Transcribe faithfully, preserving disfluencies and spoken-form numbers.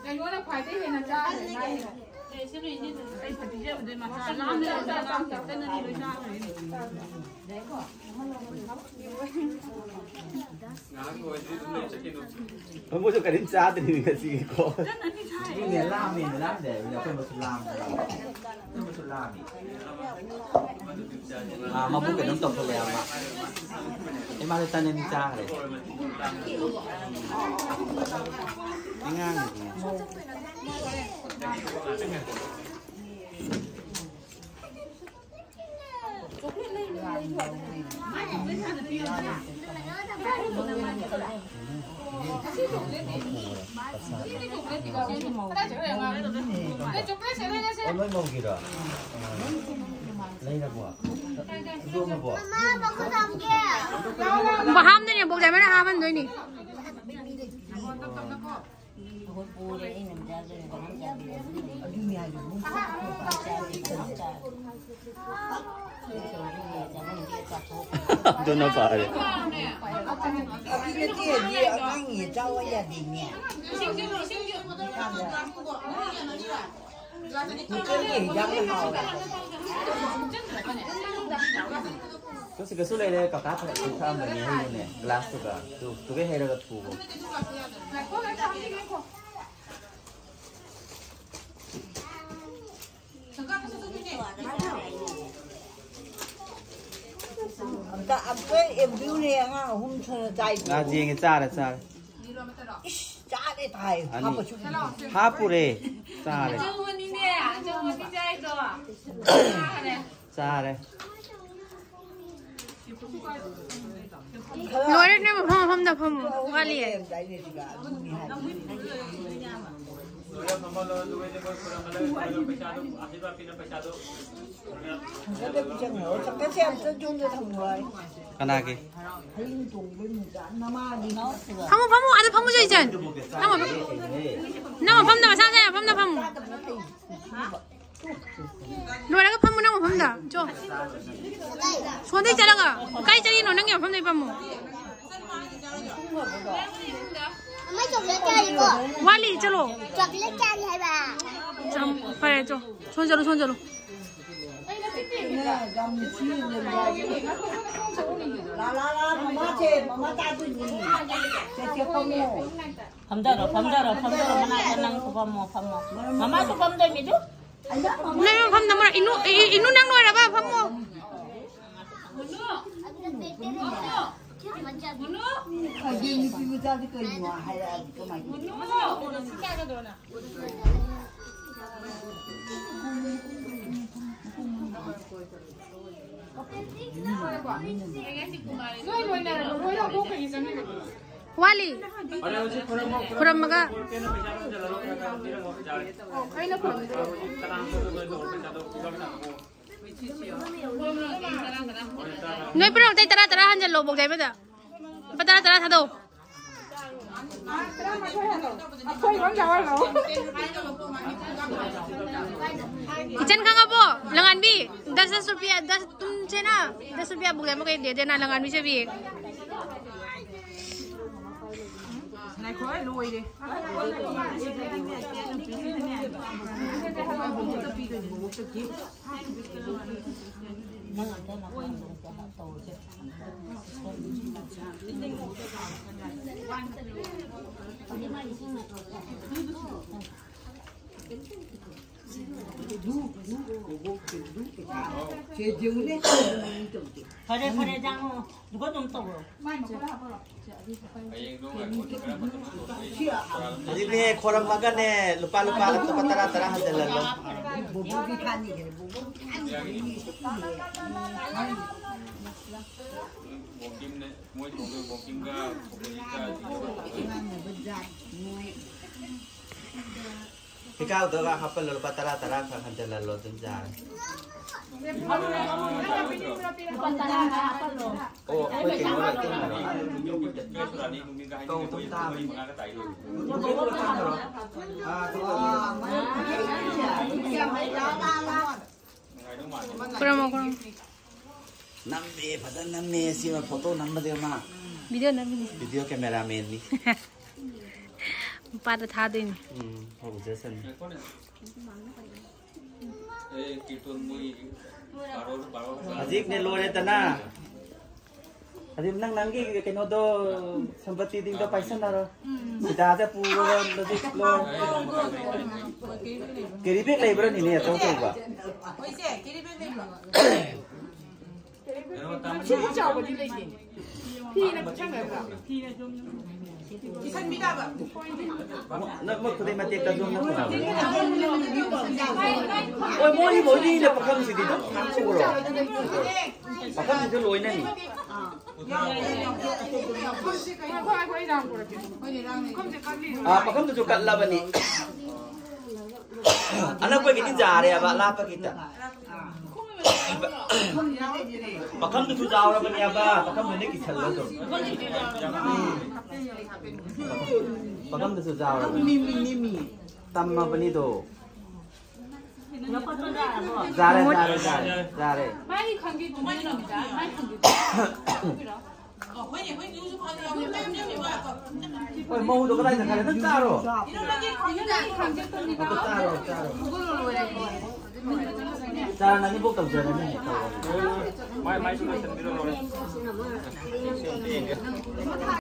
ꯀꯩꯅꯣꯅ ꯈ꯭ꯋꯥꯏꯗꯩ ꯍꯦꯟꯅ ꯆꯥꯈ꯭ꯔꯦ ꯃꯥꯒꯤꯅ꯫ ꯑꯩ ꯐꯗꯤꯖꯕꯗꯩ ꯃꯆꯥ ꯂꯥꯝꯅ ꯆꯥ ꯆꯥ ꯆꯥꯛꯇꯅꯅꯤ ꯂꯣꯏ ꯆꯥꯈ꯭ꯔꯦꯅꯦ꯫ ꯃꯣꯏꯁꯨ ꯀꯔꯤꯝ ꯆꯥꯗ꯭ꯔꯤꯕ ꯉꯁꯤꯒꯤꯀꯣ꯫ ꯃꯤꯅꯦ ꯂꯥꯝꯃꯦꯅ ꯂꯥꯝꯗꯦ ꯍꯥꯏꯕꯅꯤ, ꯑꯩꯈꯣꯏ ꯃꯁꯨ ꯂꯥꯝꯃꯦ꯫ ꯑꯩꯈꯣꯏ ꯃꯁꯨ ꯂꯥꯝꯃꯦ꯫ ꯑꯥ, ꯃꯕꯨꯛ ꯀꯩꯅꯣꯝ ꯇꯧꯈꯠꯂꯛꯑꯦ ꯑꯃ꯫ ꯑꯩ ꯃꯥꯁꯨ ꯇꯟ ꯑꯅꯤ ꯆꯥꯈ꯭ꯔꯦ꯫ ꯑꯉꯥꯡꯅꯤ꯫ ꯑꯣ, ꯂꯣꯏ ꯃꯧꯒꯤꯔꯣ? ꯂꯩꯔꯕꯣ? ꯌꯣꯝꯃꯕꯣ? ꯕꯍꯥꯝꯗꯣꯏꯅꯦ, ꯕꯣꯛ ꯗꯥꯏꯃꯟꯅ ꯍꯥꯝꯍꯟꯗꯣꯏꯅꯤ꯫ ꯑꯗꯨꯅ ꯐꯔꯦ꯫ ꯑꯗꯨ ꯅꯠꯇꯦ, ꯑꯉꯥꯡꯒꯤ ꯆꯥꯎ ꯌꯥꯗꯦꯅꯦ꯫ ꯍꯣꯇꯦꯜꯒꯤ ꯍꯤꯟꯖꯥꯡꯅ ꯍꯥꯎꯋꯦ꯫ ꯀꯩꯁꯨ, ꯀꯩꯁꯨ ꯂꯩꯔꯦ, ꯀꯀꯥ ꯊꯛ-, ꯊꯛꯑꯝꯕꯅꯦ, ꯍꯩꯅꯦ, ꯒ꯭ꯂꯥꯁꯇꯨꯒ꯫ ꯇꯨ, ꯇꯨꯒꯩ ꯍꯩꯔꯒ ꯊꯨꯒꯣ꯫ ꯑꯝꯇ, ꯑꯩꯈꯣꯏ ꯑꯦꯝ ꯕꯤ ꯌꯨꯅꯦ ꯑꯉꯥꯡ ꯑꯍꯨꯝ ꯁꯨꯅ ꯆꯥꯏꯗꯣ꯫ ꯉꯥ ꯌꯦꯡꯉꯦ, ꯆꯥꯔꯦ, ꯆꯥꯔꯦ꯫ ꯏꯁ, ꯆꯥꯔꯦ ꯇꯥꯏ꯫ ꯑꯅꯤ꯫ ꯍꯥꯞꯄꯁꯨ꯫ ꯍꯥꯞꯄꯨꯔꯦ, ꯆꯥꯔꯦ꯫ ꯑꯆꯧꯕꯅꯤꯅꯦ, ꯑꯆꯧꯕꯅꯤ ꯆꯥꯏꯗꯣ꯫ ꯆꯥꯔꯦ꯫ ꯆꯥꯔꯦ꯫ ꯂꯣꯏꯔꯦ, ꯅꯣꯏ ꯃꯐꯝ ꯃꯐꯝꯗ ꯐꯝꯃꯣ, ꯋꯥꯠꯂꯤꯌꯦ꯫ ꯂꯣꯏꯔꯦ, ꯐꯝꯍꯜꯂꯣ, ꯑꯗꯨꯒ ꯃꯣꯏ ꯈꯨꯔꯝꯍꯜꯂꯣ, ꯄꯩꯁꯥꯗꯣ, ꯑꯁꯤꯕ ꯄꯤꯅ ꯄꯩꯁꯥꯗꯣ꯫ ꯀꯅꯥꯒꯤ? ꯐꯝꯃꯨ, ꯐꯝꯃꯨ, ꯑꯥꯗ ꯐꯝꯃꯨ, ꯖꯣꯏꯆꯟ꯫ ꯅꯪ ꯃꯐꯝ, ꯅꯪ ꯃꯐꯝꯗ, ꯃꯁꯥ ꯃꯁꯥ ꯃꯐꯝꯗ ꯐꯝꯃꯨ꯫ ꯂꯣꯏꯔꯒ ꯐꯝꯃꯨ ꯅꯪ ꯃꯐꯝꯗ꯫ ꯆꯣ꯫ ꯁꯣꯝꯗꯩ ꯆꯠꯂꯒ꯫ ꯀꯥꯏ ꯆꯠꯂꯤꯅꯣ? ꯅꯪꯒꯤ ꯃꯐꯝꯗꯩ ꯐꯝꯃꯨ꯫ ꯋꯥꯠꯂꯤ, ꯆꯠꯂꯣ꯫ ꯆꯣꯀ꯭ꯂꯦꯠ ꯆꯥꯔꯤ ꯍꯥꯏꯕ꯫ ꯆꯝ-, ꯐꯔꯦ, ꯆꯣ꯫ ꯁꯣꯝ ꯆꯠꯂꯣ, ꯁꯣꯝ ꯆꯠꯂꯣ꯫ ꯂꯥ, ꯂꯥ, ꯂꯥ, ꯃꯃꯥꯁꯦ, ꯃꯃꯥ ꯆꯥꯗꯣꯏꯅꯤ꯫ ꯆꯦ, ꯆꯦ, ꯐꯝꯃꯣ꯫ ꯐꯝꯊꯔꯣ, ꯐꯝꯊꯔꯣ, ꯐꯝꯊꯔꯣ, ꯃꯅꯥꯛꯇ ꯅꯪꯁꯨ ꯐꯝꯃꯣ, ꯐꯝꯃꯣ꯫ ꯃꯃꯥꯁꯨ ꯐꯝꯗꯣꯏꯅꯤ, ꯇꯨ꯫ ꯅꯣꯏ ꯐꯝ ꯅꯝꯕꯔ ꯏꯅꯨ, ꯏ-, ꯏꯅꯨ ꯅꯪ ꯂꯣꯏꯔꯕ? ꯐꯝꯃꯣ꯫ ꯑꯗꯨ ꯅꯨꯄꯤ ꯃꯆꯥꯗꯤ ꯀꯩꯅꯣ ꯍꯥꯏꯔꯛꯑꯗꯤ ꯀꯃꯥꯏꯅ ꯇꯧꯅꯤ? ꯋꯥꯠꯂꯤ꯫ ꯈꯨꯔꯝꯃꯒ꯫ ꯅꯣꯏ ꯄꯨꯝꯅꯃꯛꯇꯩ ꯇꯔꯥ ꯇꯔꯥ ꯍꯟꯖꯜꯂꯣ, ꯕꯣꯛꯁ ꯑꯃꯗ꯫ ꯂꯨꯄꯥ ꯇꯔꯥ ꯇꯔꯥ ꯊꯥꯗꯧ꯫ ꯏꯆꯟ ꯈꯪꯉꯕꯣ? ꯂꯪꯉꯥꯟꯕꯤ, दस दस रुपया, दस, तुमसे ना दस रुपया बुक है, मुझे दे देना, लंगानवी से भी एक। ꯉꯥꯏꯈꯣ, ꯂꯣꯏꯔꯦ꯫ ꯐꯔꯦ, ꯐꯔꯦ, ꯖꯥꯡꯉꯣ꯫ ꯑꯗꯨꯒ ꯑꯗꯨꯝ ꯇꯧꯔꯣ꯫ ꯍꯧꯖꯤꯛꯅꯦ, ꯈꯣꯔꯝꯃꯒꯅꯦ, ꯂꯨꯄꯥ, ꯂꯨꯄꯥ, ꯂꯨꯄꯥ ꯇꯔꯥ, ꯇꯔꯥ ꯍꯟꯖꯜꯍꯜꯂꯣ꯫ ꯕꯣꯕꯣꯒꯤ ꯊꯥꯅꯤꯒꯦ, ꯕꯣꯕꯣ꯫ ꯕꯣꯀꯤꯝꯅꯦ, ꯃꯣꯏ ꯊꯣꯡꯗꯣꯏ ꯕꯣꯀꯤꯝꯒ ꯈꯣꯕꯤꯒ ꯏꯃꯥꯟꯅꯕ ꯖꯥꯠ, ꯃꯣꯏ꯫ ꯄꯤꯀꯥꯎꯗꯒ ꯍꯥꯞꯄꯜꯂꯣ, ꯂꯨꯄꯥ ꯇꯔꯥ, ꯇꯔꯥ ꯈꯛ ꯍꯟꯖꯜꯍꯜꯂꯣ, ꯑꯗꯨꯝ ꯌꯥꯔꯦ꯫ ꯂꯨꯄꯥ ꯇꯔꯥ ꯈꯛ ꯍꯥꯞꯄꯜꯂꯣ꯫ ꯑꯣ, ꯑꯩꯈꯣꯏ ꯀꯩꯅꯣ ꯂꯩꯇꯦ꯫ ꯇꯧ, ꯑꯗꯨꯝ ꯇꯥꯕꯅꯤ꯫ ꯈꯨꯔꯨꯝꯃꯣ, ꯈꯨꯔꯨꯝꯃꯣ꯫ ꯅꯝꯃꯦ, ꯐꯖꯅ ꯅꯝꯃꯦ, ꯁꯤꯃ ꯐꯣꯇꯣ ꯅꯝꯕꯁꯦ ꯃꯥ꯫ ꯚꯤꯗꯤꯑꯣ ꯅꯝꯃꯤꯅꯦ꯫ ꯚꯤꯗꯤꯑꯣ ꯀꯦꯃꯦꯔꯥꯃꯦꯟꯅꯤ꯫ ꯃꯄꯥꯗ ꯊꯥꯗꯣꯏꯅꯤ꯫ ꯎꯝ, ꯍꯧꯖꯁꯅꯤ꯫ ꯍꯧꯖꯤꯛꯅꯦ ꯂꯣꯏꯔꯦꯗꯅ꯫ ꯍꯧꯖꯤꯛ ꯅꯪ ꯅꯪꯒꯤ ꯀꯩꯅꯣꯗꯣ, ꯁꯝꯄꯇꯤꯗꯤꯡꯗꯣ ꯄꯥꯏꯁꯟꯅꯔꯣ꯫ ꯁꯤꯗꯥꯗ ꯄꯨꯔꯒ ꯍꯧꯖꯤꯛ ꯂꯣꯏ꯫ ꯀꯦꯔꯤ ꯕꯦꯒ ꯂꯩꯕ꯭ꯔꯥ ꯅꯤꯅꯦ, ꯑꯆꯧ ꯑꯆꯧꯕ? ꯁꯨꯝ ꯆꯥꯎꯕꯗꯤ ꯂꯩꯇꯦ꯫ ꯐꯤꯅ ꯄꯨꯁꯟꯒꯗ꯭ꯔꯥ? ꯅꯛꯃꯛ ꯈꯨꯗꯩ ꯃꯇꯦꯛꯇ ꯁꯨꯝ ꯅꯛꯃꯛ꯫ ꯍꯣꯏ, ꯃꯣꯏ ꯃꯣꯏꯅꯤꯅ ꯄꯥꯈꯪꯁꯤꯗꯤ ꯑꯗꯨꯝ ꯊꯥꯡ ꯄꯨꯈ꯭ꯔꯣ꯫ ꯄꯥꯈꯪꯁꯤꯁꯨ ꯂꯣꯏꯅꯅꯤ꯫ ꯑꯥ, ꯄꯥꯈꯪꯗꯨꯁꯨ ꯀꯠꯂꯕꯅꯤ꯫ ꯑꯅꯛꯄꯒꯤꯗꯤ ꯌꯥꯔꯦꯕ, ꯂꯥꯞꯄꯒꯤꯗ꯫ ꯄꯥꯈꯪꯗꯨꯁꯨ ꯌꯥꯎꯔꯕꯅꯦꯕ, ꯄꯥꯈꯪꯗꯨꯅ ꯀꯤꯁꯜꯂꯣ ꯑꯗꯨꯝ꯫ ꯎꯝ꯫ ꯄꯥꯈꯪꯗꯨꯁꯨ ꯌꯥꯎꯔꯕꯅꯤ꯫ ꯇꯝꯃꯕꯅꯤꯗꯣ꯫ ꯌꯥꯔꯦ, ꯌꯥꯔꯦ, ꯌꯥꯔꯦ, ꯌꯥꯔꯦ꯫ ꯃꯥꯒꯤ ꯈꯪꯒꯦ ꯇꯨꯃꯤꯟꯅ ꯅꯨꯃꯤꯗꯥꯡ ꯃꯥꯒꯤ ꯈꯪꯒꯦ ꯇꯨꯃꯤꯟꯅ ꯍꯣꯏ, ꯃꯧꯗꯣ ꯀꯗꯥꯏ ꯆꯠꯈ꯭ꯔꯦ? ꯅꯪ ꯆꯥꯔꯣ꯫ ꯅꯪꯒꯤ ꯈꯪꯒꯦ ꯇꯨꯃꯤꯟꯅ ꯑꯗꯣ ꯆꯥꯔꯣ, ꯆꯥꯔꯣ꯫ ꯆꯥꯔ ꯅꯪ ꯏꯕꯣꯛ ꯇꯧꯖꯔꯅꯤ꯫ ꯃꯥꯏ, ꯃꯥꯏꯁꯨ ꯂꯣꯏꯁꯟꯕꯤꯔꯣ, ꯂꯣꯏꯔꯦ꯫